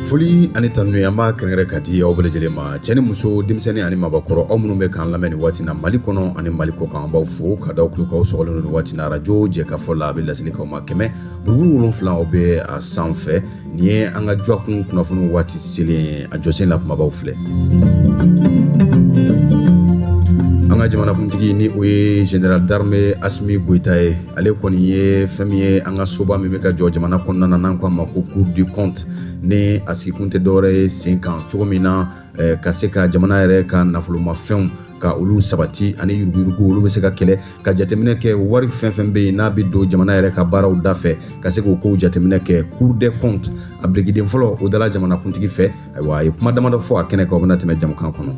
Foli ani tanuni an b'a kɛrɛnkɛrɛn ka di aw bɛɛ lajɛlen ma, cɛ ni muso, denmisɛnnin ani mabakɔrɔ, aw minnu bɛ k'an lamɛn nin waati na Mali kɔnɔ ani Mali kɔ kan, an b'aw fo ka da aw tulo k'aw sɔgɔlen don nin waati na arajo Jɛkafɔ la. A bɛ laseli k'aw ma 100.7, aw bɛ a sanfɛ. Nin ye an ka dɔgɔkun kunnafoniw waati selen, a jɔsen la kumabaw filɛ. An ka jamanakuntigi ni o ye général d'armée Assimi Goïta ye, ale kɔni ye fɛn min ye an ka soba min bɛ ka jɔ jamana kɔnɔna na, n'an ko a ma ko Cour du compte, ni a sigikun tɛ dɔwɛrɛ ye sen kan cogo min na ka se ka jamana yɛrɛ ka nafolomafɛnw ka olu sabati ani yuruguyurugu olu bɛ se ka kɛlɛ, ka jateminɛ kɛ wari fɛn fɛn bɛ yen n'a bɛ don jamana yɛrɛ ka baaraw da fɛ, ka se k'o kow jateminɛ kɛ. Cour des comptes a birikiden fɔlɔ o dala jamanakuntigi fɛ. Ayiwa, a ye kuma damadɔ fɔ a kɛnɛ kan, o bɛna tɛmɛ jamukan kɔnɔ.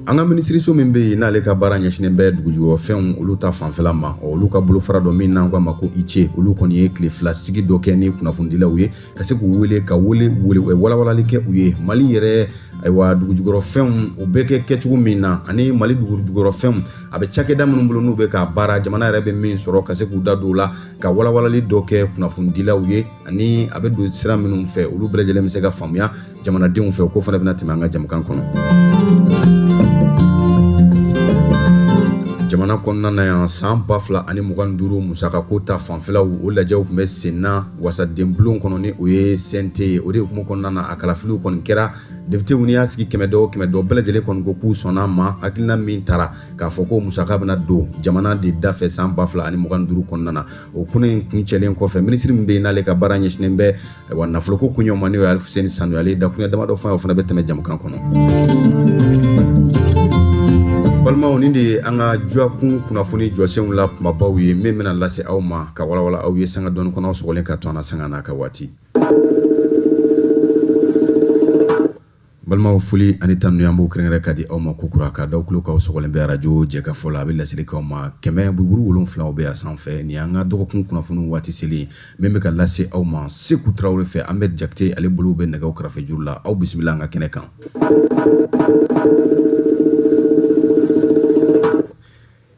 An ka minisiriso min bɛ yen n'ale ka baara ɲɛsinnen bɛ dugujukɔrɔfɛnw olu ta fanfɛla ma, olu ka bolofara dɔ min n'an ko a ma ko ICE, olu kɔni ye tile fila sigi dɔ kɛ ni kunnafonidilaw ye, ka se k'u wele ka wele wele walawalali kɛ u ye Mali yɛrɛ, ayiwa, dugujukɔrɔfɛnw u bɛ kɛ kɛcogo min na, ani Mali dugujukɔrɔfɛnw a bɛ cakɛda minnu bolo n'u bɛ ka baara, jamana yɛrɛ bɛ min sɔrɔ, ka se k'u da don o la, ka walawalali dɔ kɛ kunnafonidilaw ye, ani a bɛ don sira minnu fɛ, olu bɛɛ lajɛlen bɛ se ka faamuya jamanadenw fɛ. O ko fana bɛna tɛmɛ an ka jamukan kɔnɔ. Jamana kɔnɔna na yan, san 2025 musakako ta fanfɛlaw, o lajɛw tun bɛ sen na wasaden bulon kɔnɔ, ni o ye CNT ye. O de hukumu kɔnɔna na, a kalafiliw kɔni kɛra. Députéw, n'i y'a sigi 100 dɔ 100 dɔ, bɛɛ lajɛlen kɔni ko k'u sɔnna ma hakilina min tara k'a fɔ ko musaka bɛna don jamana de da fɛ san 2025 kɔnɔna na. O kunɛ in kuncɛlen kɔfɛ, minisiri min bɛ yen n'ale ka baara ɲɛsinnen bɛ, ayiwa, nafoloko koɲɛw ma, n'o ye Alifuseni Sanu, ale ye dakuruɲɛ damadɔ fɔ an ye, o fana bɛ tɛmɛ jamukan kɔnɔ. Balimaw, nin de ye an ka dɔgɔkun kunnafoni jɔsenw la kumabaw ye min bɛna lase aw ma ka walawala aw ye sanga dɔɔni kɔnɔ. Aw sɔgɔlen ka to an na sanga n'a ka waati. Balimaw, foli ani tanuni an b'o kɛrɛnkɛrɛn ka di aw ma kokura, ka daw tulo k'aw sɔgɔlen bɛ arajo Jɛkafɔ la. A bɛ laseli k'aw ma 100.7, aw bɛ a sanfɛ. Nin y'an ka dɔgɔkun kunnafoniw waati selen min bɛ ka lase aw ma Seku Tarawele fɛ. An bɛ Jakite, ale bolo bɛ nɛgɛw kɛrɛfɛ juru la. Aw bisimila an ka kɛnɛ kan.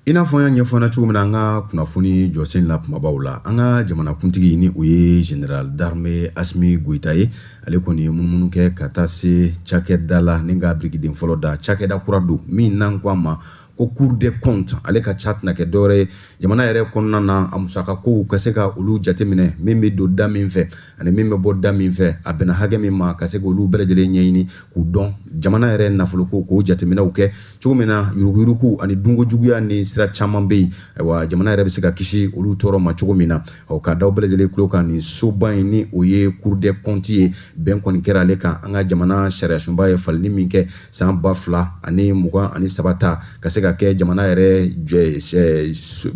I n'a fɔ an y'a ɲɛfɔ an na cogo min na an ka kunnafoni jɔsen la kumabaw la, an ka jamanakuntigi ni o ye général d'armée Assimi Goïta ye, ale kɔni ye munumunu kɛ ka taa se cakɛda la ni ka birikiden fɔlɔ da. Cakɛda kura don min n'an ko a ma ko Cour des comptes. Ale ka ca tɛna kɛ dɔwɛrɛ ye jamana yɛrɛ kɔnɔna na, a musaka kow ka se ka olu jateminɛ, min bɛ don da min fɛ ani min bɛ bɔ da min fɛ, a bɛnna hakɛ min ma, ka se k'olu bɛɛ lajɛlen ɲɛɲini k'u dɔn, jamana yɛrɛ nafoloko k'o jateminɛw kɛ cogo min na, yuruguyurugu ani dunkojuguya ni sira caman bɛ yen, ayiwa, jamana yɛrɛ bɛ se ka kisi olu tɔɔrɔ ma cogo min na. Ɔ, ka da bɛɛ lajɛlen tulo kan, nin soba in ni o ye Cour des comptes ye, bɛn kɔni kɛra ale kan. An ka jamana sariyasunba ye falenni min kɛ san 2023 ta, ka se ka kɛ jamana yɛrɛ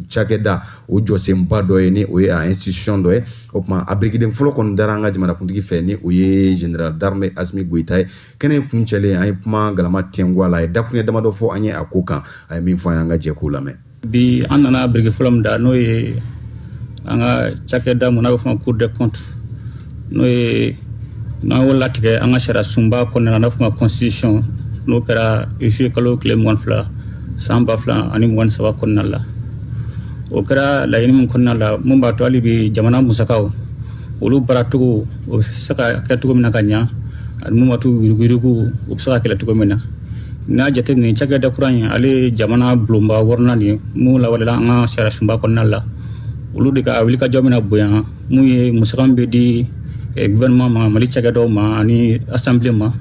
cakɛda o jɔsenba dɔ ye, ni o ye a institution dɔ ye. O tuma, a birikiden fɔlɔ kɔni dara an ka jamanakuntigi fɛ, ni o ye général d'armée Assimi Goïta ye. Kɛnɛ kuncɛlen, an ye kuma galama tɛnku a la, a ye dakuruɲɛ damadɔ fɔ an ye a ko kan. A ye min fɔ an ye, an ka jɛ k'o lamɛn. Bi, an nana biriki fɔlɔ min da, n'o ye an ka cakɛda mun n'a bɛ fɔ ma Cour des comptes, n'o ye n'an y'o latigɛ an ka sariya sunba kɔnɔna na, n'a bɛ fɔ ma constitution, n'o kɛra juillet kalo tile 22 san 2023 kɔnɔna la. O kɛra laɲini min kɔnɔna la, mun b'a to hali bi jamana musakaw olu baaracogo o bɛ se ka kɛ cogo min na ka ɲa, ani mun b'a to yuruguyurugu o bɛ se ka kɛlɛ cogo min na. N'a jateminɛ, cakɛda kura in, ale ye jamana bulonba wɔɔrɔnan de ye mun lawaleyala an ka sariya sunba kɔnɔna la. Olu de ka wulikajɔ bɛna bonya mun ye musaka min bɛ di gouvernement ma, Mali cakɛdaw ma ani assemblée ma,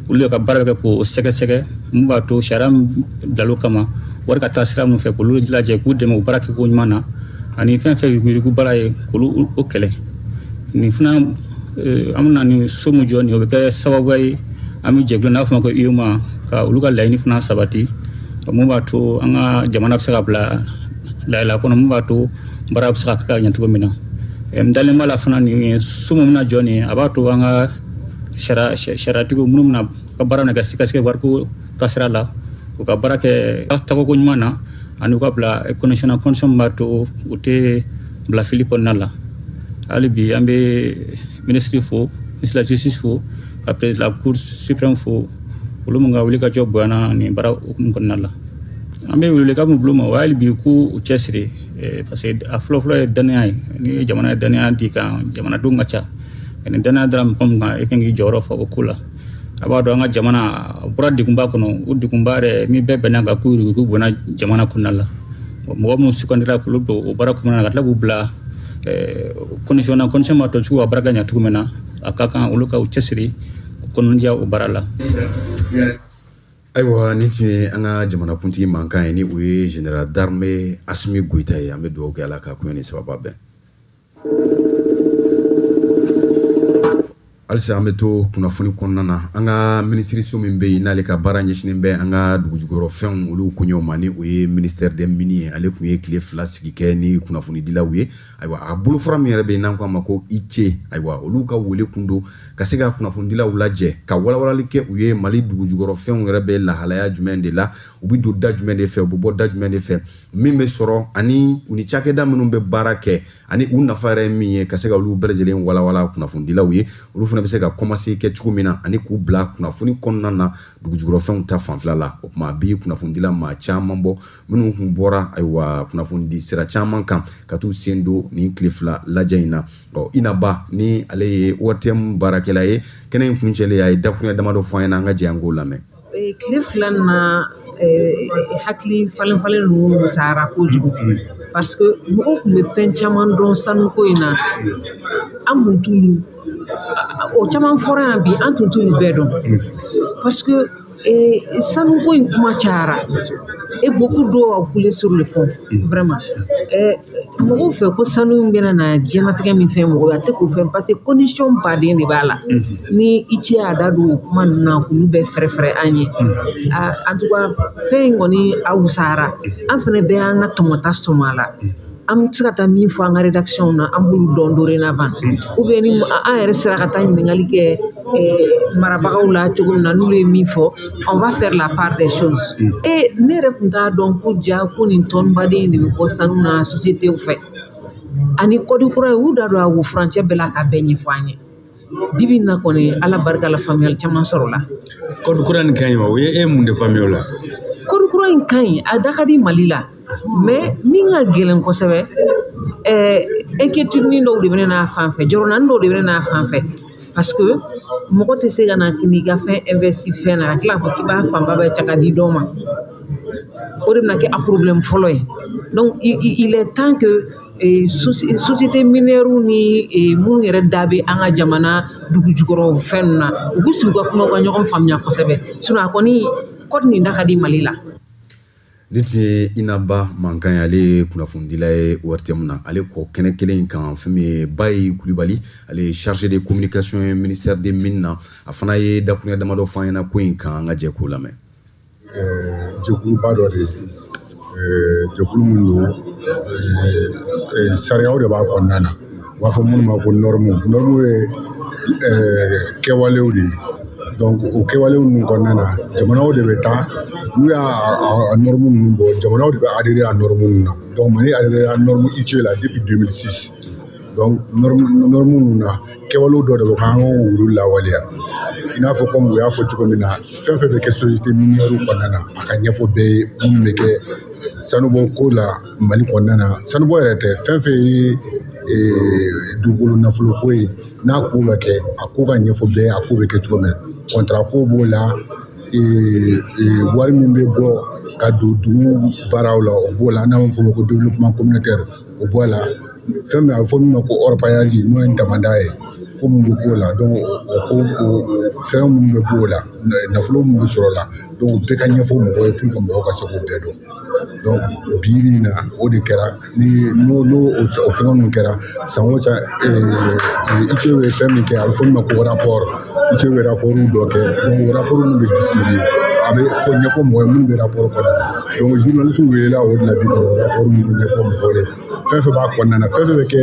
olu de ka baara bɛ kɛ k'o sɛgɛsɛgɛ, mun b'a to sariya min bilal'o kama, wari ka taa sira min fɛ, k'olu lajɛ, k'u dɛmɛ o baara kɛcogo ɲuman na, ani fɛn fɛn yuruguyurugu baara ye, k'olu o kɛlɛ. Nin fana, an bɛna nin so min jɔ nin, o bɛ kɛ sababu ye an bɛ jɛkulu n'a fɔ ma ko UEMOA, ka olu ka laɲini fana sabati, mun b'a to an ka jamana bɛ se ka bila layɛlɛ kɔnɔ, mun b'a to baara bɛ se ka kɛ ka ɲɛ cogo min na. N dalen b'a la fana, nin so min bɛna jɔ nin, a b'a to an ka sariyatigiw minnu bɛna ka baara na kɛ sɛgɛsɛgɛ wariko taasira la, u ka baara kɛ tɔgɔko ɲuman na, ani u ka bila condition na, condition min b'a to u tɛ bila fili kɔnɔna la. Hali bi, an bɛ minisiri fo, ministre de la justice fo, ka président de la cour suprême fo, olu mun ka wuli ka jɔ bonyana nin baara hukumu kɔnɔna la. An bɛ welewelekan min bila u ma, o hali bi k'u cɛsiri, parce que a fɔlɔfɔlɔ ye danaya ye. Ni jamana ye danaya di kan, jamanadenw ka ca. Ni danaya dara mɔgɔ min kan, e kan k'i jɔyɔrɔ fa o ko la. A b'a dɔn an ka jamana a bɔra degunba kɔnɔ, o degunba yɛrɛ min bɛɛ bɛnna kan ko yurugu bɔnna jamana kɔnɔna la. Mɔgɔ minnu sugandira k'olu don o baara kɔnɔna na, ka tila k'u bila condition na, condition b'a to u bɛ se k'u ka baara kɛ ɲɛ cogo min na, a ka kan olu ka u cɛsiri k'u kɔnɔnajɛ o baara la. Ayiwa, nin tun ye an ka jamanakuntigi mankan ye, ni o ye général d'armée Assimi Goïta ye. An bɛ dugawu kɛ Ala ka koɲɛ ni sababa bɛn. Halisa an bɛ to kunnafoni kɔnɔna na. An ka minisiriso min bɛ yen n'ale ka baara ɲɛsinnen bɛ an ka dugujukɔrɔfɛnw olu koɲɛw ma, ni o ye ministère des mines ye, ale tun ye tile 2 sigi kɛ ni kunnafonidilaw ye. Ayiwa, a bolofara min yɛrɛ bɛ yen n'an ko a ma ko ICE, ayiwa olu ka wele kun don ka se ka kunnafonidilaw lajɛ ka walawalali kɛ u ye Mali dugujukɔrɔfɛnw yɛrɛ bɛ lahalaya jumɛn de la, u bɛ don da jumɛn de fɛ, u bɛ bɔ da jumɛn de fɛ, min bɛ sɔrɔ ani u ni cakɛda minnu bɛ baara kɛ ani u nafa yɛrɛ ye min ye, ka se ka olu bɛɛ lajɛlen walawala kunnafonidilaw ye, olu fana bɛ se ka commencer kɛ cogo min na ani k'u bila kunnafoni kɔnɔna na dugujukɔrɔfɛnw ta fanfɛla la. O tuma a bi kunnafonidila maa caman bɔ minnu kun bɔra ayiwa kunnafonidi sira caman kan ka t'u sen don nin tile 2 lajɛ in na. Ɔ Inaba ni ale ye ORTM baarakɛla ye, kɛnɛ in kuncɛlen a ye dakuruɲɛ damadɔ fɔ an ɲɛna, an ka jɛ an k'o lamɛn. Tile 2 na hakili falen falen ninnu sara kojugu, parce que mɔgɔw tun bɛ fɛn caman dɔn sanuko in na, an kun t'olu o caman fɔra yan bi, an tun t'olu bɛɛ dɔn, parce que sanuko in kuma cayara et beaucoup d'eau a coulé sur le pont vraiment. Mɔgɔw fɛ ko sanu in bɛna na diɲɛlatigɛ min fɛn mɔgɔ ye, a tɛ k'o fɛn, parce que condition baden de b'a la. Ni i ce y'a da don o kuma ninnu na k'olu bɛɛ fɛrɛ-fɛrɛ an ye, en tout cas fɛn in kɔni a wusayara, an fana bɛɛ y'an ka tɔmɔta sɔmɔ a la. An bɛ se ka taa min fɔ an ka rédaction na, an b'olu dɔn dorénavant, ou bien ni an yɛrɛ sera ka taa ɲininkali kɛ marabagaw la cogo min na, n'olu ye min fɔ, on va faire la part des choses. Et ne yɛrɛ tun t'a dɔn ko ja ko nin tɔnbaden in de bɛ bɔ sanu na société fɛ, ani code kura ye u da don a wo furancɛ bɛɛ la k'a bɛɛ ɲɛfɔ an ye. Bibi in na kɔni, Ala barika la, faamuyali caman sɔrɔ la. Code kura nin ka ɲi wa? O ye e mun de faamuya o la? Code kura in ka ɲi, a da ka di Mali la, mais min ka gɛlɛn kosɛbɛ, inquiétude dɔw de bɛ n'a fan fɛ, jɔrɔnani dɔw de bɛ n'a fan fɛ, parce que mɔgɔ tɛ se ka na n'i ka fɛn investi fɛn na ka tila k'a fɔ k'i b'a fanba bɛɛ cɛ ka di dɔ ma, o de bɛna kɛ a problème fɔlɔ ye. Donc il est temps que société minière ni minnu yɛrɛ da bɛ an ka jamana dugu jukɔrɔ fɛn ninnu na, u k'u sigi u ka kuma, u ka ɲɔgɔn faamuya kosɛbɛ, sinon a kɔni code nin da ka di Mali la. Nin tun ye Inaba mankan ye, ale ye kunnafonidila ye ORTM na. Ale kɔ kɛnɛ kelen in kan, fɛn min ye Bayi Kulibali, ale ye chargé de communication ye ministère des mines na, a fana ye dakuruɲɛ damadɔ fɔ an ɲɛna ko in kan, an ka jɛ k'o lamɛn. Jɛkuluba dɔ de ye, jɛkulu min don, sariyaw de b'a kɔnɔna na, u b'a fɔ minnu ma ko norme. Norme ye kɛwalew de ye. Donc o kɛwalew ninnu kɔnɔna na, jamanaw de bɛ taa n'u y'a norme ninnu bɔ, jamanaw de bɛ adhérer a norme ninnu na. Donc Mali adhéré a norme ICE la depuis 2006. Donc norme ninnu na, kɛwalew dɔ de bɛ k'an k'olu lawaleya. I n'a fɔ komi u y'a fɔ cogo min na, fɛn fɛn bɛ kɛ société minière kɔnɔna na, a ka ɲɛfɔ bɛɛ ye minnu bɛ kɛ sanubɔ ko la Mali kɔnɔna na. Sanubɔ yɛrɛ tɛ, fɛn fɛn ye dugukolo nafolo ko ye, n'a ko bɛ kɛ, a ko ka ɲɛfɔ bɛɛ ye, a ko bɛ kɛ cogo min na. Contrat ko b'o la, wari min bɛ bɔ ka don dugu baaraw la, o b'o la, n'an b'a fɔ o ma ko développement communautaire, o b'o la. Fɛn min a bɛ fɔ min ma ko orpaillage, n'o ye damanda ye, ko mun bɛ k'o la, donc o ko o fɛn minnu bɛ b'o la, nafolo min bɛ sɔrɔ o la, donc o bɛɛ ka ɲɛfɔ mɔgɔw ye pour que mɔgɔw ka se k'o bɛɛ dɔn. Donc bi bi in na, o de kɛra ni n'o o fɛn ninnu kɛra san o san, ICE bɛ fɛn min kɛ, a bɛ fɔ min ma ko rapport. ICE bɛ rapport dɔ kɛ, donc o rapport ninnu bɛ distribuer, a bɛ fɔ ɲɛfɔ mɔgɔ ye minnu bɛ rapport kɔnɔ. Donc journaliste welela o de la bi ka o rapport ninnu ɲɛfɔ mɔgɔw ye, fɛn fɛn b'a kɔnɔna na, fɛn fɛn bɛ kɛ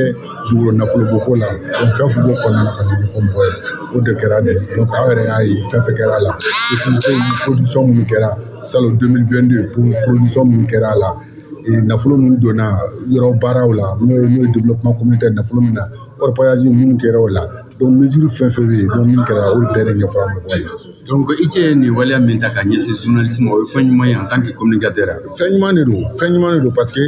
dugukolo nafolo ko la, donc fɛn fɛn b'o kɔnɔna na ka ɲɛfɔ mɔgɔw ye, o de kɛra bi. Donc aw yɛrɛ y'a ye fɛn fɛn kɛra a la, production minnu kɛra salon 2022, production minnu kɛra a la, nafolo minnu donna yɔrɔ baaraw la, n'o ye développement communautaire, nafolo min na orpaillage minnu kɛra o la, donc mesure fɛn fɛn bɛ yen, donc min kɛra, olu bɛɛ de ɲɛfɔra mɔgɔw ye. Donc ICE ye nin waleya min ta ka ɲɛsin journaliste ma, o ye fɛn ɲuman ye en tant que communicateur. Fɛn ɲuman de don, fɛn ɲuman de don, parce que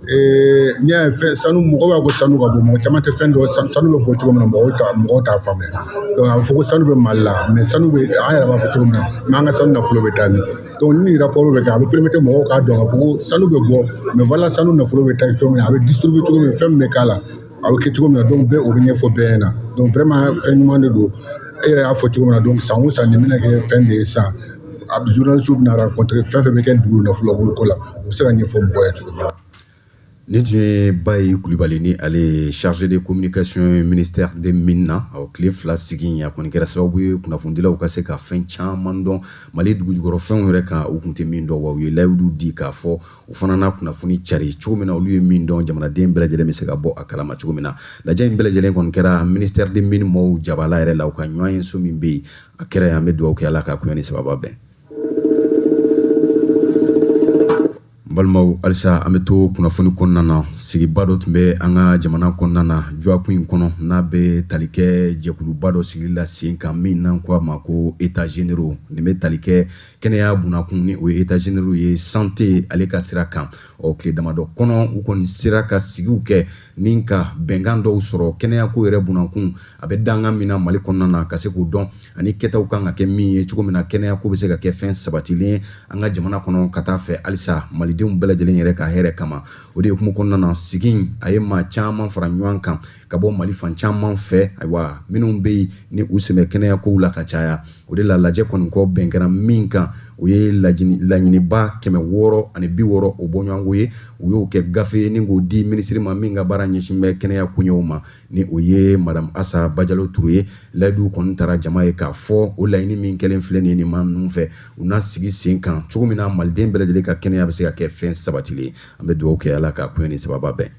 N'i y'a ye fɛn sanu, mɔgɔw b'a ko sanu ka bɔ, mɔgɔ caman tɛ fɛn dɔn sanu bɛ bɔ cogo min na, mɔgɔw t'a faamuya. Donc a bɛ fɔ ko sanu bɛ Mali la, mais sanu bɛ an yɛrɛ b'a fɔ cogo min na, mais an ka sanu nafolo bɛ taa min. Donc ni rapport bɛ kɛ, a bɛ permettre mɔgɔw k'a dɔn k'a fɔ ko sanu bɛ bɔ, mais voilà sanu nafolo bɛ taa cogo min na, a bɛ distribuer cogo min, fɛn min bɛ k'a la, a bɛ kɛ cogo min na. Donc bɛɛ o bɛ ɲɛfɔ bɛɛ ɲɛna. Donc vraiment fɛn ɲuman de don. E yɛrɛ y'a fɔ cogo min na, donc san o san nin bɛna kɛ fɛn de ye sisan. A journaliste bɛna rencontrer fɛn fɛn bɛ kɛ dugu nafolo ko la, u bɛ se ka ɲɛfɔ mɔgɔw ye cogo min na. Nin tun ye Bayi Kulibali ni ale ye chargé de communication ministère des mines na. O tile 2 sigi a kɔni kɛra sababu ye kunnafonidilaw ka se ka fɛn caman dɔn Mali dugujukɔrɔfɛnw yɛrɛ kan, u tun tɛ min dɔn. Wa u ye layidu di k'a fɔ u fana na kunnafoni cari cogo min na, olu ye min dɔn, jamanaden bɛɛ lajɛlen bɛ se ka bɔ a kalama cogo min na. Lajɛ in bɛɛ lajɛlen kɔni kɛra ministère des mines mɔɔw jabala yɛrɛ la, u ka ɲɔgɔn ye so min bɛ yen a kɛra yen. An bɛ dugawu kɛ Ala ka koɲɛ ni sababa bɛn. Balimaw, halisa an bɛ to kunnafoni kɔnɔna na. Sigiba dɔ tun bɛ an ka jamana kɔnɔna na dɔgɔkun in kɔnɔ, n'a bɛ tali kɛ jɛkuluba dɔ sigili la sen kan min n'an ko a ma ko état généraux. Nin bɛ tali kɛ kɛnɛya bunakun, ni o ye état généraux ye santé ale ka sira kan. Ɔ tile damadɔ kɔnɔ, u kɔni sera ka sigiw kɛ ni ka bɛnkan dɔw sɔrɔ kɛnɛya ko yɛrɛ bunakun a bɛ dangan min na Mali kɔnɔna na, ka se k'o dɔn ani kɛtaw kan ka kɛ min ye cogo min na kɛnɛya ko bɛ se ka kɛ fɛn sabatilen ye an ka jamana kɔnɔ ka taa fɛ halisa malidenw bɛɛ lajɛlen yɛrɛ ka hɛrɛ kama. O de ye hukumu kɔnɔna na, sigi a ye maa caman fara ɲɔgɔn kan ka bɔ Mali fan caman fɛ, ayiwa minnu bɛ yen ni u sen bɛ kɛnɛya kow la ka caya. O de la lajɛ kɔni kɔ bɛn kɛra min kan, o ye laɲiniba 660 o bɔɲɔgɔnko ye. U y'o kɛ gafe ye ni k'o di minisiri ma min ka baara ɲɛsin bɛ kɛnɛya koɲɛw ma, ni o ye madame Asa Bajalo Ture ye. Layidu kɔni taara jama ye k'a fɔ o laɲini min kɛlen filɛ nin ye nin maa ninnu fɛ, u n'a sigi sen kan cogo min na maliden bɛɛ lajɛlen ka kɛnɛya bɛ se ka kɛ fɛn sabatilen. An bɛ dugawu kɛ Ala ka koɲɛ ni sababa bɛn.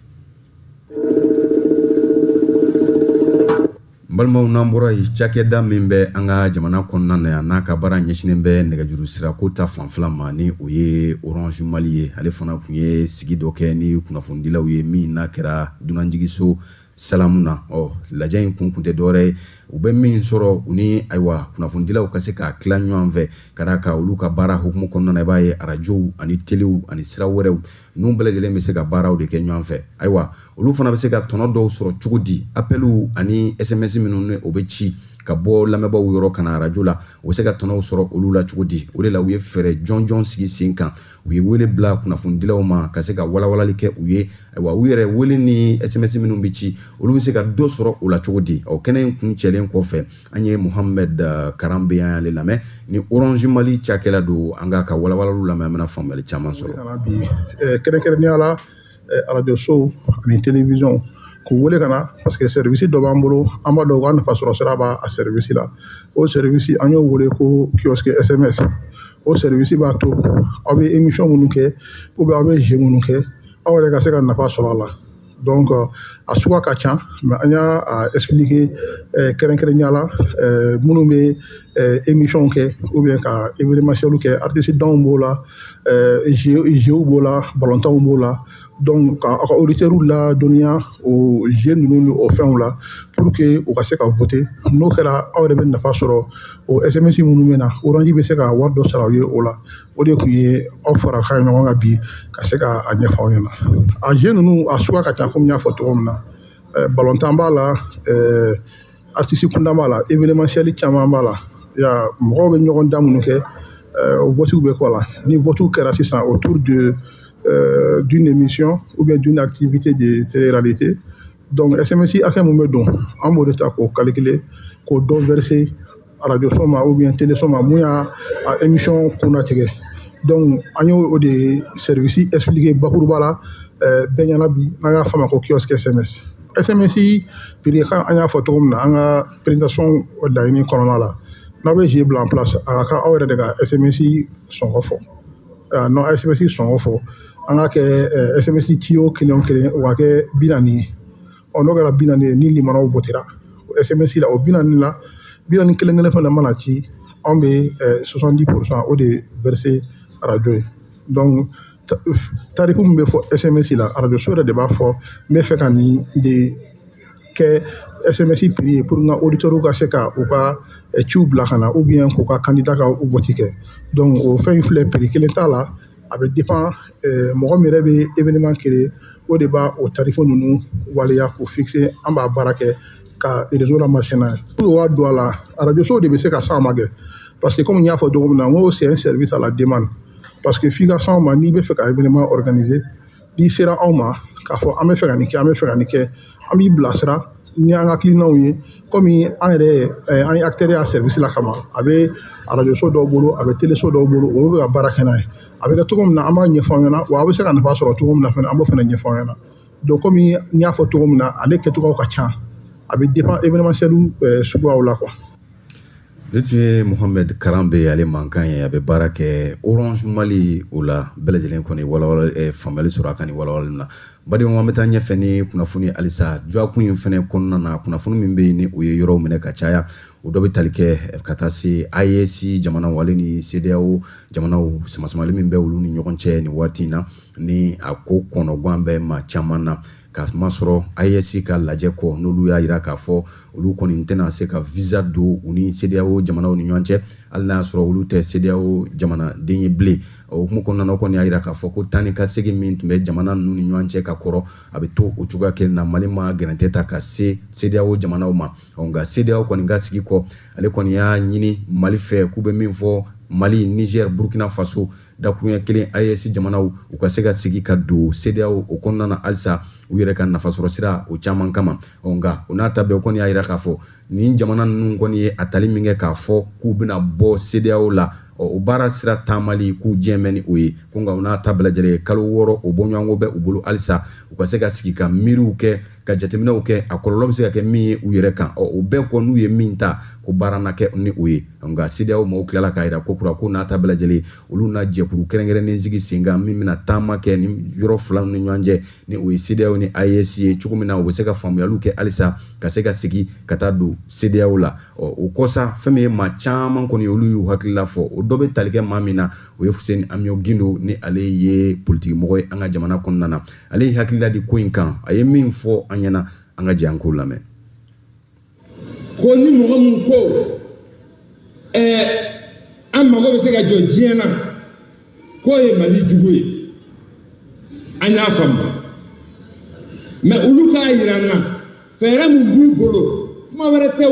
Balimaw, n'an bɔra yen, cakɛda min bɛ an ka jamana kɔnɔna na yan n'a ka baara ɲɛsinnen bɛ nɛgɛjuru sirako ta fanfɛla ma, ni o ye Orange Mali ye, ale fana tun ye sigi dɔ kɛ ni kunnafonidilaw ye min n'a kɛra dunanjiginso Salamu na. Ɔ lajɛ in kun tɛ dɔwɛrɛ ye, u bɛ min sɔrɔ u ni ayiwa kunnafonidilaw ka se k'a tila ɲɔgɔn fɛ, ka d'a kan olu ka baara hukumu kɔnɔna na, i b'a ye arajow ani telew ani sira wɛrɛw ninnu bɛɛ lajɛlen bɛ se ka baaraw de kɛ ɲɔgɔn fɛ. Ayiwa olu fana bɛ se ka tɔnɔ dɔw sɔrɔ cogo di appeliw ani SMS minnu ni o bɛ ci ka bɔ lamɛnbaaw yɔrɔ ka na arajo la, u bɛ se ka tɔnɔw sɔrɔ olu la cogo di. O de la u ye fɛɛrɛ jɔnjɔn sigi sen kan, u ye wele bila kunnafonidilaw ma ka se ka walawalali kɛ u ye. Ayiwa u yɛrɛ wele ni SMS minnu bɛ ci, olu bɛ se ka dɔ sɔrɔ o la cogo di. Ɔ kɛnɛ in kun cɛlen kɔfɛ, an ye Mohamed Karambe y'ale lamɛn ni Orange Mali cakɛla don. An k'a ka walawalaliw lamɛn, an bɛna faamuyali caman sɔrɔ. Bi kɛrɛnkɛrɛnnenya la arajo sow ani télévision k'u wele ka na, parce que service dɔ b'an bolo, an b'a dɔn u ka nafa sɔrɔ sira b'a service la. O service an y'o wele ko kiosque SMS. O service b'a to aw bɛ émission minnu kɛ ou bien aw bɛ jeu minnu kɛ, aw yɛrɛ ka se ka nafa sɔrɔ a la. Donc a suguya ka ca, mais an y'a expliquer kɛrɛnkɛrɛnnenya la minnu bɛ émission kɛ ou bien ka événementiel kɛ, artiste danw b'o la, jeux b'o la, balontanw b'o la. Donc ka aw ka auditeurs ladɔnniya o jeux ninnu ni o fɛnw la pour que u ka se ka voter. N'o kɛra, aw yɛrɛ bɛ nafa sɔrɔ o SMS minnu bɛ na, Orange bɛ se ka wari dɔ sara aw ye o la. O de tun ye aw fara kan ɲɔgɔn kan bi ka se ka a ɲɛfɔ aw ɲɛna. A jeux ninnu a suguya ka ca, komi n y'a fɔ cogo min na, balontan b'a la, artiste kunda b'a la, événementiel caman b'a la. Ya mɔgɔw bɛ ɲɔgɔn dan minnu kɛ, votew bɛ k'o la. Ni votew kɛra sisan autour de d'une émission ou bien d'une activité de télé-réalité. Donc SMS hakɛ mun bɛ don, an b'o de ta k'o calculer, k'o dɔ verser radio so ma ou bien télé so ma mun y'a émission kunnatigɛ. Donc an y'o de service expliquer bakuruba la bɛɛ ɲɛna bi, n'an y'a fɔ a ma ko kiosque SMS. SMS prix kan an y'a fɔ cogo min na an ka présentation laɲini kɔnɔna la, n'aw bɛ jeu bila en place, a ka kan aw yɛrɛ de ka SMS sɔngɔ fɔ. Non, SMS sɔngɔ fɔ, an k'a kɛ SMS ci o kelen o kelen, o ka kɛ 40 ye. Ɔ n'o kɛra 40 ye, ni limanaw votera o SMS la, o 40 la, 40 kelen kelen fana mana ci, anw bɛ 70% o de verser arajo ye. Donc tarifu min bɛ fɔ SMS la, arajo so yɛrɛ de b'a fɔ n bɛ fɛ ka nin de kɛ SMS prix ye pour n ka auditeurs ka se ka u ka ciw bila ka na ou bien k'u ka candidat ka vote kɛ. Donc o fɛn in filɛ, prix kelen t'a la, a bɛ dépend mɔgɔ min yɛrɛ bɛ événement créer, O de b'a o tarif ninnu waleya k'o fixer, an b'a baara kɛ ka réseau la marcher n'a ye. Pour que o ka don a la, arajo sow de bɛ se ka s'an ma kɛ, parce que comme n y'a fɔ cogo min na, n ko c'est un service à la demande, parce que f'i ka s'anw ma n'i bɛ fɛ ka événement organiser. N'i sera anw ma k'a fɔ an bɛ fɛ ka nin kɛ, an bɛ fɛ ka nin kɛ, an b'i bilasira ni an ka hakilinaw ye. Komi an yɛrɛ an ye acteur y'a service la kama, a bɛ arajo so dɔw bolo, a bɛ télé so dɔw bolo, olu bɛ ka baara kɛ n'a ye. A bɛ kɛ cogo min na, an b'a ɲɛfɔ aw ɲɛna, wa a bɛ se ka nafa sɔrɔ cogo min na fɛnɛ, an b'o fɛnɛ ɲɛfɔ aw ɲɛna. Donc komi n y'a fɔ cogo min na, ale kɛcogoyaw ka ca, a bɛ dépend événementiel suguyaw la quoi. Ne tun ye Mohamed Karanbe ale mankan ye, a bɛ baara kɛ Orange Mali. O la bɛɛ lajɛlen kɔni walawala faamuyali sɔrɔ a kan nin walawalali na. Badenw, an bɛ taa ɲɛfɛ ni kunnafoni halisa dɔgɔkun in fɛnɛ kɔnɔna na. Kunnafoni min bɛ yen ni o ye yɔrɔw minɛ ka caya, o dɔ bɛ tali kɛ ka taa se AES jamanaw ale ni CEDEAO jamanaw, samasamali min bɛ olu ni ɲɔgɔn cɛ nin waati in na, ni a ko kɔnɔgan bɛ maa caman na, ka masɔrɔ AES ka lajɛ kɔ, n'olu y'a yira k'a fɔ olu kɔni tɛna se ka visa don u ni CEDEAO jamanaw ni ɲɔgɔn cɛ, hali n'a y'a sɔrɔ olu tɛ CEDEAO jamanaden ye bilen. O hukumu kɔnɔna na, o kɔni y'a yira k'a fɔ ko taa ni ka segin min tun bɛ jamana ninnu ni ɲɔgɔn cɛ ka kɔrɔ, a bɛ to o cogoya kelen na. Mali ma gɛrɛntɛ ta ka se CEDEAO jamanaw ma, nka CEDEAO kɔni ka sigi kɔ, ale kɔni y'a ɲini Mali fɛ k'u bɛ min fɔ Mali, Niger, Burkina Faso, dakuruɲɛ kelen AES jamanaw, u ka se ka sigi ka don CEDEAO o kɔnɔna na halisa, u yɛrɛ ka nafasɔrɔ sira o caman kama. Nka o n'a ta bɛɛ, kɔni y'a yira k'a fɔ nin jamana ninnu kɔni ye a tali min kɛ k'a fɔ k'u bɛna bɔ CEDEAO la, o baara sira taamali k'u diɲɛ mɛn ni o ye ko. Nka o n'a ta bɛɛ lajɛlen, kalo 6 o bɔɲɔgɔnko bɛ u bolo halisa, u ka se ka sigi ka miiriw kɛ, ka jateminɛw kɛ, a kɔlɔlɔ bɛ se ka kɛ min ye u yɛrɛ kan. O bɛɛ kɔ, n'u ye min ta ko baara na kɛ ni o ye. Nka CEDEAO maaw tilala k'a yira ko kura ko n'a ta bɛɛ lajɛlen, olu na jɛkulu kɛrɛnkɛrɛnnen sigi sen kan min bɛna taama kɛ ni yɔrɔ fila ni ɲɔgɔn cɛ, ni o ye CEDEAO ni AES ye, cogo min na u bɛ se ka faamuyaliw kɛ halisa ka se ka sigi ka taa don CEDEAO la. O kɔsa, fɛn min ye maa caman kɔni olu y'u hakilila fɔ, o dɔ bɛ tali kɛ maa min na, o ye Fuseni Amiɔ Gindo, ni ale ye politikimɔgɔ ye an ka jamana kɔnɔna na. Ale ye hakilila di ko in kan, a ye min fɔ an ɲɛna, an ka jɛ an k'o lamɛn. Ko ni mɔgɔ mun ko an mago bɛ se ka jɔ diɲɛ na k'o ye Mali jugu ye, an y'a faamu, mɛ olu k'a yira an na fɛɛrɛ min b'u bolo, kuma wɛrɛ tɛ o,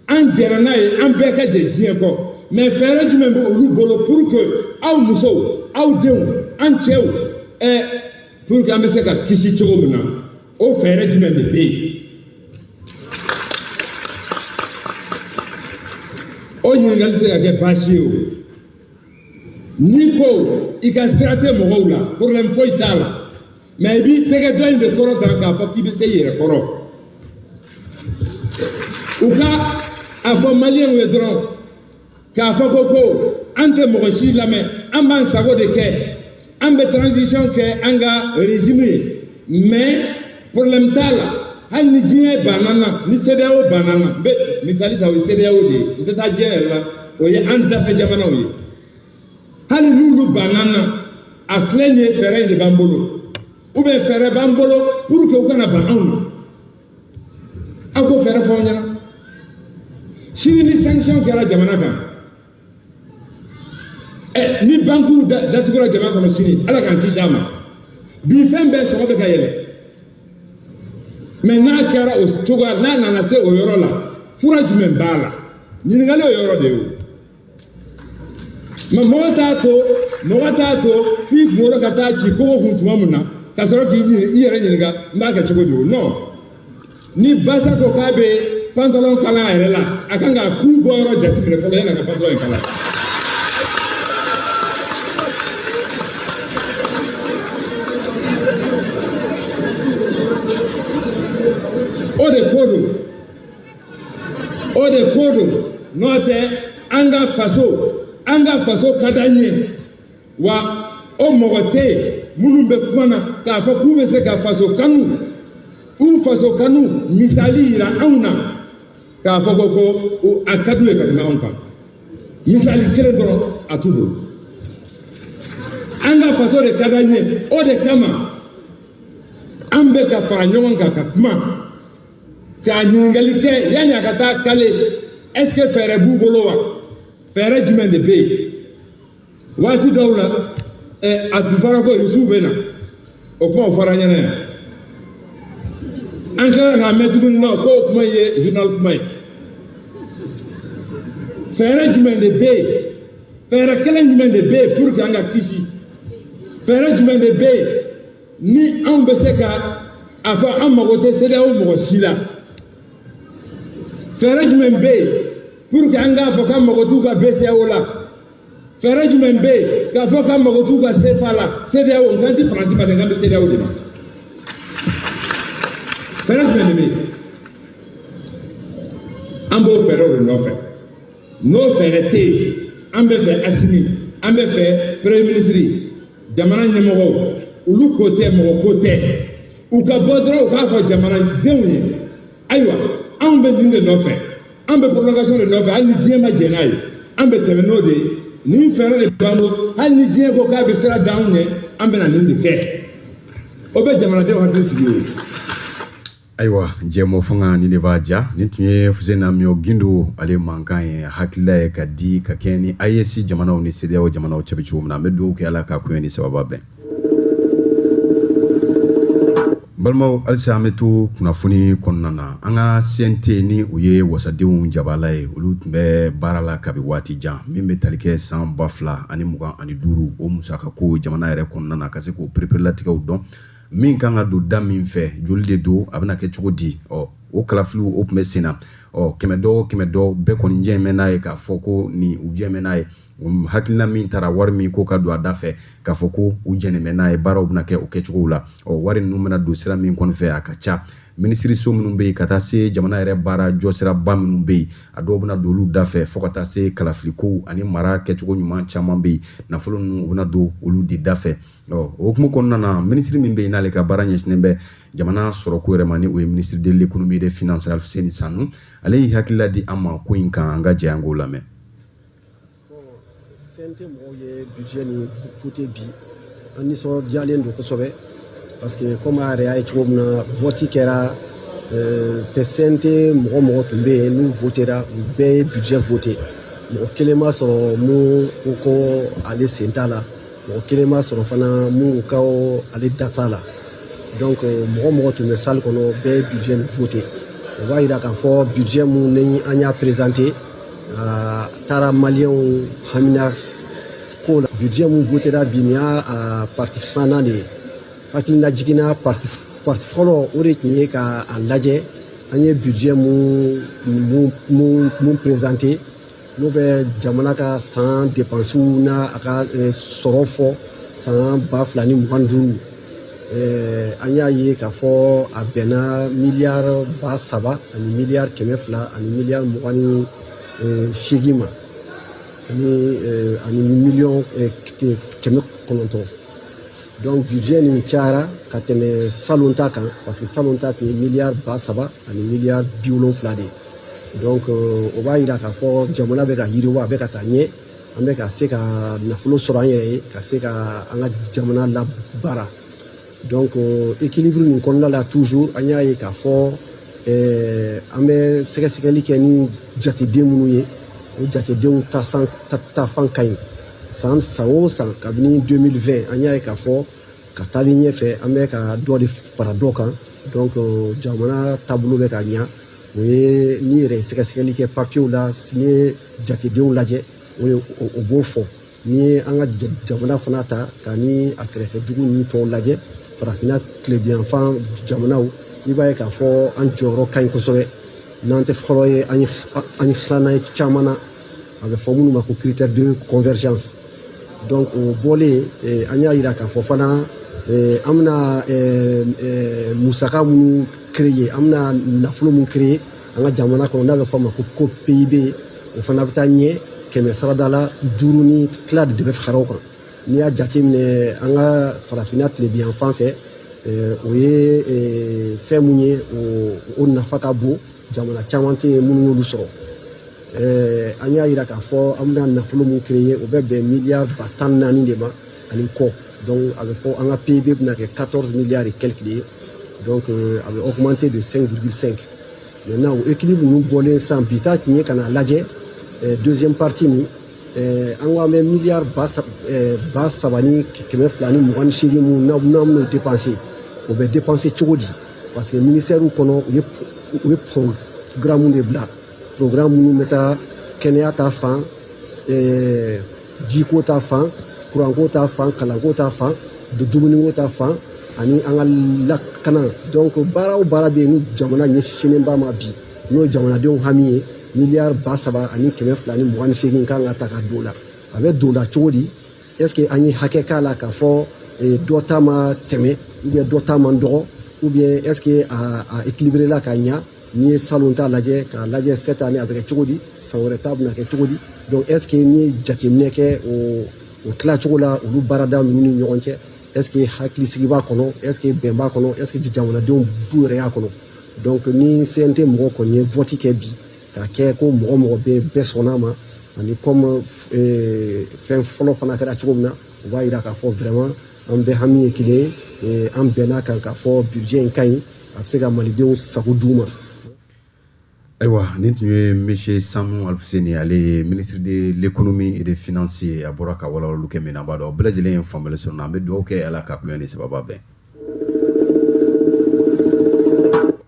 an jɛra n'a ye, an bɛɛ ka jɛ diɲɛ kɔ, mɛ fɛɛrɛ jumɛn bɛ olu bolo pour que aw musow, aw denw, an cɛw, pour que an bɛ se ka kisi cogo min na, o fɛɛrɛ jumɛn de bɛ yen? O ɲininkali tɛ se ka kɛ baasi ye o. N'i ko i ka sira tɛ mɔgɔw la, problème foyi t'a la, mɛ i b'i tɛgɛ dɔ in de kɔrɔ ta k'a fɔ k'i bɛ se i yɛrɛ kɔrɔ. U ka a fɔ maliyɛnw ye dɔrɔn k'a fɔ ko an tɛ mɔgɔ si lamɛn, an b'an sago de kɛ, an bɛ transition kɛ an ka régime ye, mais problème t'a la. Hali ni diɲɛ banna na, ni CEDEAO banna na, n bɛ misali ta, o ye CEDEAO de ye, n tɛ taa diɲɛ yɛrɛ la, o ye an dafɛ jamanaw ye. Hali n'olu banna na, a filɛ nin ye, fɛɛrɛ in de b'an bolo, ou bien fɛɛrɛ b'an bolo pour que u kana ban anw na. Aw ko fɛɛrɛ fɔ anw ɲɛna. Sini ni sanction kɛra jamana kan, ni bankuw datugura jamana kɔnɔ sini, Ala k'an kisi a ma. Bi fɛn bɛɛ sɔngɔ bɛ ka yɛlɛ, mɛ n'a kɛra o cogoya, n'a nana se o yɔrɔ la, fura jumɛn b'a la? Ɲininkali o yɔrɔ de ye o. Mɛ mɔgɔ t'a to f'i kunkolo ka taa ci kogo kun tuma min na ka sɔrɔ k'i i yɛrɛ ɲininka n b'a kɛ cogo di o. Non, ni basa ko k'a bɛ pantalon kala a yɛrɛ la, a kan ka ku bɔ yɔrɔ jateminɛ fɔlɔ yanni a ka pantalon in kala. O de ko don, o de ko don. N'o tɛ, an ka faso ka d'an ye wa. O mɔgɔ tɛ yen minnu bɛ kuma na k'a fɔ k'u bɛ se ka faso kanu, u faso kanu misali yira anw na k'a fɔ ko a ka d'u ye ka tɛmɛ anw kan, misali kelen dɔrɔn a t'u bolo. An ka faso de ka d'an ye, o de kama an bɛ ka fara ɲɔgɔn kan ka kuma, k'a ɲininkali kɛ yanni a ka taa kale, est ce que fɛɛrɛ b'u bolo wa? Fɛɛrɛ jumɛn de bɛ yen? Waati dɔw la, a tun fɔra ko Rusiw bɛ na, O kumaw fɔra an ɲɛna yan. An tilala k'a mɛn tuguni nɔ k'o kuma ye journal kuma ye. Fɛɛrɛ jumɛn de bɛ yen? Fɛɛrɛ kelen jumɛn de bɛ yen pour que an ka kisi? Fɛɛrɛ jumɛn de bɛ yen ni anw bɛ se ka a fɔ an mago tɛ CEDEAO mɔgɔ si la? Fɛɛrɛ jumɛn bɛ yen pour que an k'a fɔ k'an mago t'u ka BCEAO la? Fɛɛrɛ jumɛn bɛ yen k'a fɔ k'an mago t'u ka CFA la? CEDEAO n kan tɛ Faransi ma dɛ, n kan bɛ CEDEAO de ma. Fɛɛrɛ jumɛn de bɛ yen? An b'o fɛɛrɛw de nɔfɛ. N'o fɛɛrɛ tɛ yen, an bɛ fɛ Asimi, an bɛ fɛ premier ministre, jamana ɲɛmɔgɔw, olu ko tɛ, mɔgɔ ko tɛ, u ka bɔ dɔrɔn u k'a fɔ jamanadenw ye, ayiwa anw bɛ nin de nɔfɛ, an bɛ prolongation de nɔfɛ, hali ni diɲɛ ma jɛn n'a ye, an bɛ tɛmɛ n'o de ye, nin fɛɛrɛ de b'an bolo, hali ni diɲɛ ko k'a bɛ sira d'anw ɲɛ, an bɛna nin de kɛ. O bɛ jamanadenw hakili sigi o ye. Ayiwa, jɛmɔ fanga ni de b'a ja. Nin tun ye Fuseni Amiɔ Gindo ale mankan ye, hakilila ye ka di ka kɛ ni AES jamanaw ni CEDEAO jamanaw cɛ bɛ cogo min na. An bɛ dugawu kɛ Ala k'a koɲɛ ni sababa bɛn. Balimaw, halisa an bɛ to kunnafoni kɔnɔna na. An ka CNT ni o ye wasadenw jabala ye, olu tun bɛ baara la kabi waati jan min bɛ tali kɛ san 2025 o musaka ko jamana yɛrɛ kɔnɔna na, ka se k'o pereperelatigɛw dɔn min kan ka don da min fɛ, joli de don, a bɛna kɛ cogo di. Ɔ o kalafiliw o tun bɛ sen na. Ɔ kɛmɛ dɔ kɛmɛ dɔ bɛɛ kɔni jɛ bɛ n'a ye k'a fɔ ko nin u jɛ bɛ n'a ye, hakilina min taara wari min ko ka don a da fɛ, k'a fɔ ko u jɛnnen bɛ n'a ye, baaraw bɛna kɛ o kɛcogo la. Ɔ wari ninnu bɛna don sira min kɔni fɛ, a ka ca. Minisiriso minnu bɛ yen, ka taa se jamana yɛrɛ baara jɔsiraba minnu bɛ yen, a dɔw bɛna don olu da fɛ, fo ka taa se kalafiliko ani mara kɛcogo ɲuman caman bɛ yen, nafolo ninnu u bɛna don olu de da fɛ. Ɔ o hukumu kɔnɔna na, minisiri min bɛ yen n'ale ka baara ɲɛsinnen bɛ jamana sɔrɔko yɛrɛ ma, ni o ye ministre de l'économie et des finances Alfuseni Sanu, ale y'i hakilila di an ma ko in kan. An ka jɛ an k'o lamɛn. CNT mɔgɔw ye budget nin voté bi, an nisɔndiyalen don kosɛbɛ, parce que comme a yɛrɛ y'a ye cogo min na, vote kɛra CNT mɔgɔ mɔgɔ tun bɛ yen n'u votera, u bɛɛ ye budget voté. Mɔgɔ kelen ma sɔrɔ mun ko ko ale sen t'a la, mɔgɔ kelen ma sɔrɔ fana mun ko ale da t'a la. Donc mɔgɔ mɔgɔ tun bɛ salle kɔnɔ, bɛɛ ye budget nin voté. O b'a yira k'a fɔ budget mun ni an y'a présenté, a taara maliyɛnw hamina ko la. Budget mun votera bi, nin y'a partie filanan de ye. Hakilina jiginna partie fɔlɔ, o de tun ye k'a lajɛ an ye budget mun présenté, n'o bɛ jamana ka san dépenses n'a a ka sɔrɔ fɔ san 2025. An y'a ye k'a fɔ a bɛnna miliyari 3000 ani miliyari 200 ani miliyari 28 ma, ani miliyɔn 900. Donc budget nin cayara ka tɛmɛ salon ta kan, parce que salon ta tun ye miliyari 3000 ani miliyari 70 de ye. Donc o b'a yira k'a fɔ jamana bɛ ka yiriwa, a bɛ ka taa ɲɛ, an bɛ ka se ka nafolo sɔrɔ an yɛrɛ ye, ka se ka an ka jamana labaara. Donc équilibre nin kɔnɔna la, toujours an y'a ye k'a fɔ an bɛ sɛgɛsɛgɛli kɛ ni jateden minnu ye, o jatedenw taafan ka ɲi. San o san kabini 2020, an y'a ye k'a fɔ ka taalen ɲɛfɛ, an bɛ ka dɔ de fara dɔ kan. Donc jamana taabolo bɛ ka ɲa. O ye n'i yɛrɛ ye sɛgɛsɛgɛli kɛ papiyew la, n'i ye jatedenw lajɛ, o ye o b'o fɔ. N'i ye an ka jamana fana ta ka ni a kɛrɛfɛ dugu ninnu tɔw lajɛ, farafinna tilebinyanfan jamanaw, i b'a ye k'a fɔ an jɔyɔrɔ ka ɲi kosɛbɛ. N'an tɛ fɔlɔ ye, an ye filanan ye caman na, a bɛ fɔ minnu ma ko critère de convergence. Donc o bɔlen, an y'a yira k'a fɔ fana an bɛna musaka minnu créer, an bɛna nafolo min créer an ka jamana kɔnɔ, n'a bɛ fɔ a ma ko PIB, o fana bɛ taa ɲɛ kɛmɛ sarada la 5 ni tila de bɛ fara o kan. N'i y'a jateminɛ an ka farafinna tilebinyanfan fɛ, o ye fɛn mun ye, o nafa ka bon, jamana caman tɛ yen minnu y'olu sɔrɔ. An y'a yira k'a fɔ an bɛna nafolo mun créer, o bɛ bɛn miliyari 14,000 de ma ani kɔ. Donc a bɛ fɔ an ka PIB bɛna kɛ 14 milliards et quelques de ye. Donc a bɛ augmenter de 5,5. Maintenant o équilibre ninnu bɔlen sisan, bi ta tun ye ka n'a lajɛ deuxième partie nin, An ko an bɛ miliyari 3228 mun n'an bɛn'o dépenser, o bɛ dépenser cogo di? Parce que ministère kɔnɔ, u ye programme de bila, programme minnu bɛ taa kɛnɛya ta fan, jiko ta fan, kuranko ta fan, kalanko ta fan, dumuniko ta fan, ani an ka lakana. Donc baara o baara bɛ yen ni jamana ɲɛsinnen b'a ma bi, n'o ye jamanadenw hami ye, miliyari 3228 kan ka ta ka don o la. A bɛ don o la cogo di? Est ce que an ye hakɛ k'a la k'a fɔ dɔ ta ma tɛmɛ, ou bien dɔ ta man dɔgɔ, ou bien est ce que a équilibré la ka ɲa? N'i ye salon ta lajɛ, k'a lajɛ cette année a bɛ kɛ cogo di, san wɛrɛ ta bɛna kɛ cogo di? Donc est ce que n'i ye jateminɛ kɛ o tilacogo la olu baarada ninnu ni ɲɔgɔn cɛ, est ce que hakilisigi b'a kɔnɔ, est ce que bɛn b'a kɔnɔ, est ce que jamanadenw b'u yɛrɛ y'a kɔnɔ? Donc ni CNT mɔgɔw kɔni ye vote kɛ bi k'a kɛ ko mɔgɔ mɔgɔ bɛ bɛɛ sɔnna ma, ani comme fɛn fɔlɔ fana kɛra cogo min na, o b'a yira k'a fɔ vraiment an bɛɛ hami ye kelen ye, an bɛn'a kan k'a fɔ budget in ka ɲi, a bɛ se ka malidenw sago d'u ma. Ayiwa, nin tun ye monsieur Sanu Alfuseni, ale ye ministre de l'économie et des finances ye. A bɔra ka walawalali kɛ min na, an b'a dɔn bɛɛ lajɛlen ye faamuyali sɔrɔ. An bɛ dugawu kɛ Ala ka kunya ni sababa bɛn.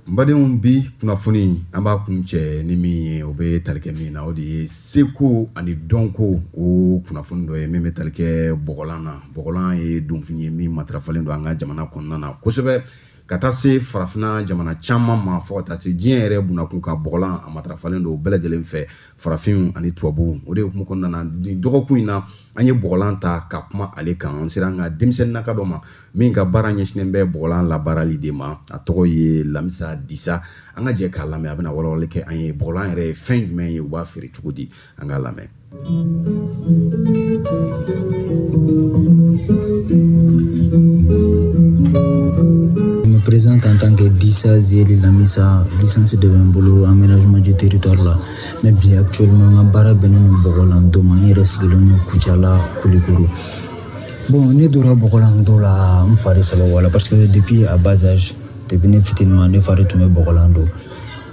N badenw, bi kunnafoni an b'a kun cɛ ni min ye, o bɛ tali kɛ min na, o de ye seko ani dɔnko o kunnafoni dɔ ye min bɛ tali kɛ bɔgɔlan na. Bɔgɔlan ye donfini ye min matarafalen don an ka jamana kɔnɔna na kosɛbɛ, ka taa se farafinna jamana caman ma, fo ka taa se diɲɛ yɛrɛ bunakun kan. Bɔgɔlan a matarafalen don bɛɛ lajɛlen fɛ, farafinw ani tubabuw. O de hukumu kɔnɔna na, nin dɔgɔkun in na, an ye bɔgɔlan ta ka kuma ale kan. An sera an ka denmisɛnninnaka dɔ ma min ka baara ɲɛsinnen bɛ bɔgɔlan labaarali de ma. A tɔgɔ ye Lamisa Disa. An ka jɛ k'a lamɛn, a bɛna walawalali kɛ an ye bɔgɔlan yɛrɛ ye fɛn jumɛn ye, u b'a feere cogo di. An k'a lamɛn. Présente en tant que Dissa Zeli Lamissa, licence de bolo aménagement du territoire la. Mais bien actuellement, n ka baara bɛnnen don bɔgɔlan don ma. N yɛrɛ sigilen don Kucala, Kulikoro. Bon, ne donna bɔgɔlan don la n fa de sababu la, parce que depuis à bas âge, depuis ne fitinin, ne fa de tun bɛ bɔgɔlan don.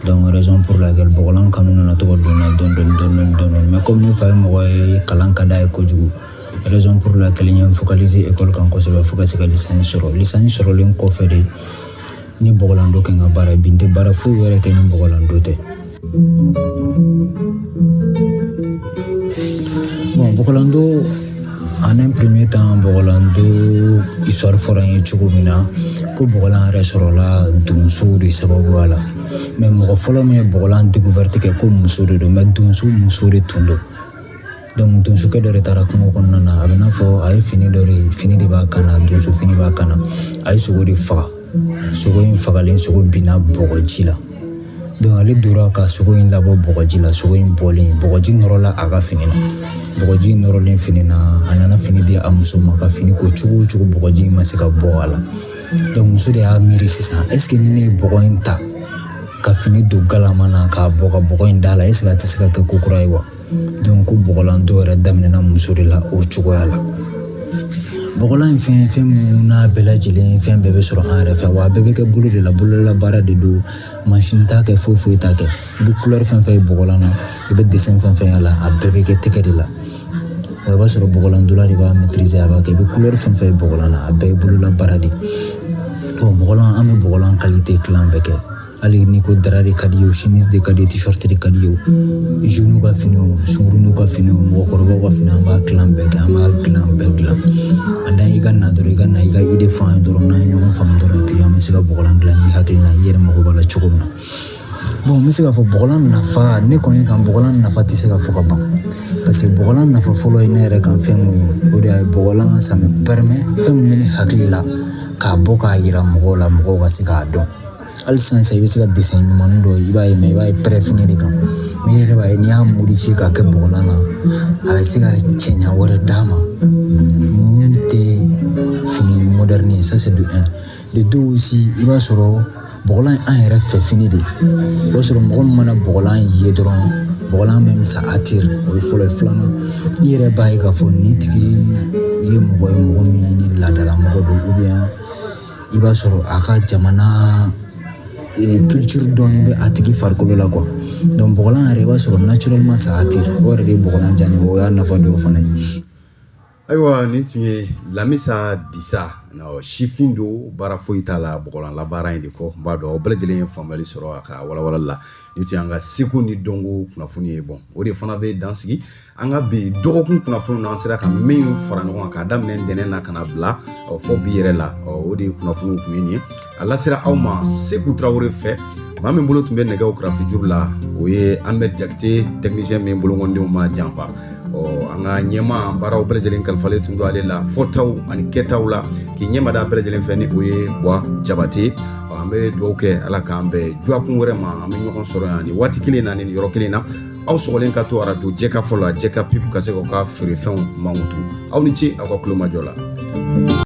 Donc raison pour laquelle bɔgɔlan kanu nana to ka don n na dɔɔni dɔɔni dɔɔni. Mais comme ne fa ye mɔgɔ ye, kalan ka d'a ye kojugu, raison pour laquelle n ye n focaliser école kan kosɛbɛ fo ka se ka licence sɔrɔ. Licence sɔrɔlen kɔfɛ de, ni bɔgɔlan don kɛ n ka baara. Bi n tɛ baara foyi wɛrɛ kɛ ni bɔgɔlan don tɛ. Bon, bɔgɔlan don, en un premier temps, bɔgɔlan don histoire fɔra n ye cogo min na, ko bɔgɔlan yɛrɛ sɔrɔla donsow de sababuya la. Mais mɔgɔ fɔlɔ min ye bɔgɔlan découverte kɛ, ko muso de don, mais donso muso de tun don. Donc donsokɛ dɔ de taara kungo kɔnɔna na, a bɛ n'a fɔ a ye fini dɔ de, fini de b'a kan na, donso fini b'a kan na. A ye sogo de faga. Sogo in fagalen, sogo binna bɔgɔji la. Donc ale donna ka sogo in labɔ bɔgɔji la. Sogo in bɔlen, bɔgɔji nɔrɔla a ka fini na. Bɔgɔji nɔrɔlen fini na, a nana fini di a muso ma ka fini ko cogo o cogo, bɔgɔji in ma se ka bɔ a la. Donc muso de y'a miiri sisan, est ce que ni ne ye bɔgɔ in ta ka fini don galama na k'a bɔ ka bɔgɔ in d'a la, est ce que a tɛ se ka kɛ ko kura ye wa? Donc ko bɔgɔlan dɔw yɛrɛ daminɛna muso de la o cogoya la. Bɔgɔlan in fɛn mun n'a bɛɛ lajɛlen, fɛn bɛɛ bɛ sɔrɔ an yɛrɛ fɛ, wa a bɛɛ bɛ kɛ bolo de la, bololabaara de don. Mansin t'a kɛ, foyi foyi t'a kɛ. I bɛ couleur fɛn fɛn ye bɔgɔlan na, i bɛ dessin fɛn fɛn y'a la, a bɛɛ bɛ kɛ tɛgɛ de la. Wa i b'a sɔrɔ bɔgɔlandola de b'a maîtriser, a b'a kɛ. I bɛ couleur fɛn fɛn ye bɔgɔlan na, a bɛɛ ye bololabaara de ye. Bon, bɔgɔlan, an bɛ bɔgɔlan qualité kilan bɛɛ kɛ. Hali n'i ko dara de ka di ye o, chemise de ka di ye, t-shirt de ka di ye o, jeunes ka fini o, sunkuruninw ka fini o, mɔgɔkɔrɔbaw ka fini, an b'a kilan bɛɛ kɛ, an b'a dilan bɛɛ dilan. A dan i ka na dɔrɔn, i ka na i ka idée fɔ an ye dɔrɔn, n'an ye ɲɔgɔn faamu dɔrɔn, et puis an bɛ se ka bɔgɔlan dilan n'i hakilina i yɛrɛ mago b'a la cogo min na. Bon, n bɛ se k'a fɔ bɔgɔlan nafa ne kɔni kan, bɔgɔlan nafa tɛ se ka fɔ ka ban. Parce que bɔgɔlan nafa fɔlɔ ye ne yɛrɛ kan fɛn mun ye, o de ye bɔgɔlan, ça me permet fɛn min bɛ ne hakili la k'a bɔ k'a yira mɔgɔw la, mɔgɔw ka se k'a dɔn. Hali sisan i bɛ se ka dessin ɲumannin dɔ ye, i b'a ye, mais i b'a ye pɛrɛ fini de kan. Mais i yɛrɛ b'a ye, n'i y'a modifier k'a kɛ bɔgɔlan na, a bɛ se ka cɛɲa wɛrɛ d'a ma mun tɛ fini moderne ye. Ça c'est de un. De deux aussi, i b'a sɔrɔ bɔgɔlan ye an yɛrɛ fɛ fini de ye. I b'a sɔrɔ mɔgɔ min mana bɔgɔlan ye dɔrɔn, bɔgɔlan même ça attire. O ye fɔlɔ ye. Filanan, i yɛrɛ b'a ye k'a fɔ nin tigi ye mɔgɔ ye, mɔgɔ min ni laadala mɔgɔ don, ou bien i b'a sɔrɔ a ka jamana culture dɔɔni bɛ a tigi farikolo la quoi. Donc bɔgɔlan yɛrɛ, i b'a sɔrɔ naturellement ça attire. O yɛrɛ de ye bɔgɔlan diya ne ye, o y'a nafa dɔw fana ye. Ayiwa, nin tun ye Lamisa Disa, sifin don, baara foyi t'a la bɔgɔlan labaara in de kɔ. N b'a dɔn aw bɛɛ lajɛlen ye faamuyali sɔrɔ a ka walawalali la. Nin tun y'an ka seko ni dɔnko kunnafoni ye. Bɔn, o de fana bɛ dan sigi an ka bi dɔgɔkun kunnafoni na. An sera ka min fara ɲɔgɔn kan k'a daminɛ ntɛnɛn na ka na bila fɔ bi yɛrɛ la, o de ye kunnafoniw tun ye nin ye. A lasera aw ma Seku Tarawele fɛ. Maa min bolo tun bɛ nɛgɛw kɛrɛfɛ la, o ye Ahmed Jakite, technicien min bolokɔnidenw ma janfa. Ɔ, an ka ɲɛma baaraw bɛɛ lajɛlen kalifalen tun don ale la, fɔtaw ani kɛtaw la, k'i ɲɛmada bɛɛ lajɛlen fɛ, ni o ye Buwa Jabate. An bɛ dugawu kɛ, Ala k'an bɛn dɔgɔkun wɛrɛ ma. An bɛ ɲɔgɔn sɔrɔ yan nin waati kelen na, nin yɔrɔ kelen na. Aw sɔgɔlen ka to arajo Jɛkafɔ la, Jɛka Pub, ka se k'aw ka feerefɛnw mankutu. Aw ni ce aw ka kulomajɔ la.